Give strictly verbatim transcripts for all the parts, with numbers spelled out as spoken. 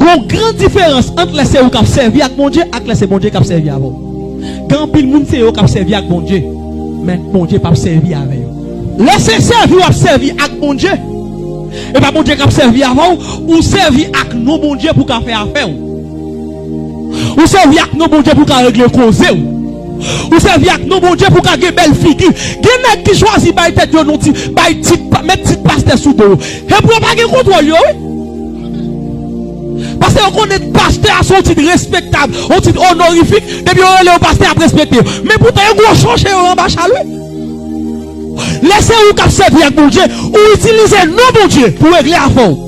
Gon gran diferans ant lè se ou k ap sèvi ak Bondye ak lè se Bondye k ap sèvi avè w. Gen anpil moun se yo k ap sèvi ak Bondye, men Bondye p ap sèvi avè yo. Lè se sèvi w ap sèvi ak Bondye, e pa Bondye k ap sèvi avè w, ou sèvi ak non Bondye pou ka fè afè w. Ou sèvi ak non Bondye pou ka regle koze w. Ou sèvi ak non Bondye pou ka gen bèl figi. Gen nèg ki chwazi bay tèt yo non ti, bay tit, pa- met tit pastè sou do yo. E pou yo pa gen kontwòl yo, wi. Paske yo konnen pastè a se yon tit respektab, yon tit onorifik. Depi yo rele yo pastè, y ap respekte yo. Men poutan, yo gwo chonche yo anba chal, wi. Lè se ou k ap sèvi ak Bondye, ou itilize non Bondye pou regle afè w.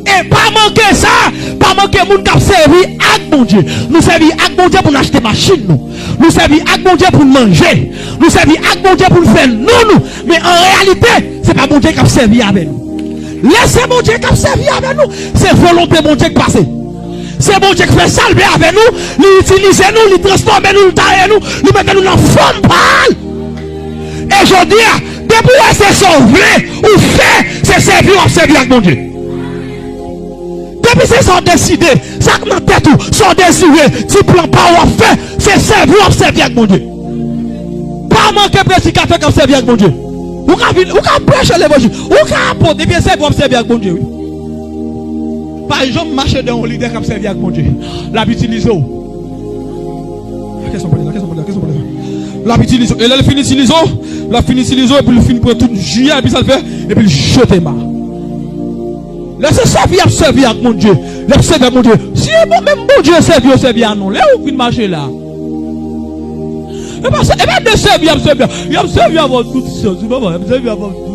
E pa manke sa, pa manke moun k ap sèvi ak Bondye. Nou sèvi ak Bondye pou n achte machin nou. Nou sèvi ak Bondye pou n manje. Nou sèvi ak Bondye pou n fè non nou. Men an reyalite, se pa Bondye k ap sèvi avè nou. Lè se Bondye k ap sèvi avè nou, se volonte Bondye k pase. Se Bondye k fè sa l vle avè nou, li itilize nou, li transfòme nou, li taye nou, li mete nou nan fòm pa l. E jodi a, depi w wè se sa w vle, ou fè, se sèvi w ap sèvi ak Bondye. Depi se sa w deside, sa k nan tèt ou, sa w dezire, ti plan pa w w ap fè, se sèvi w ap sèvi ak Bondye. Pa manke predikatè k ap sèvi ak Bondye. Ou ka vin, ou ka preche levanjil, ou ka apot, ebyen sèvi w ap sèvi ak Bondye, wi. Pa janm mache de yon lidè k ap sèvi ak Bondye. L ap itilize w. Kesyon pale la, kesyon pale la, kesyon pale la. L ap itilize w. E lè l fin itilize w, l ap fin itilize w, epi l fin pran tout ji a, epi sa l fè, epi l jete ma. Lè se sèvi y ap sèvi ak Bondye, y ap sèvi ak Bondye. Si e bon, menm Bondye sèvi yo sèvi a non, lè ou fin mache la. E pa, se- e pa de sèvi y ap sèvi a. Y ap sèvi avè w tout sans, wi, papa, y ap sèvi avè w.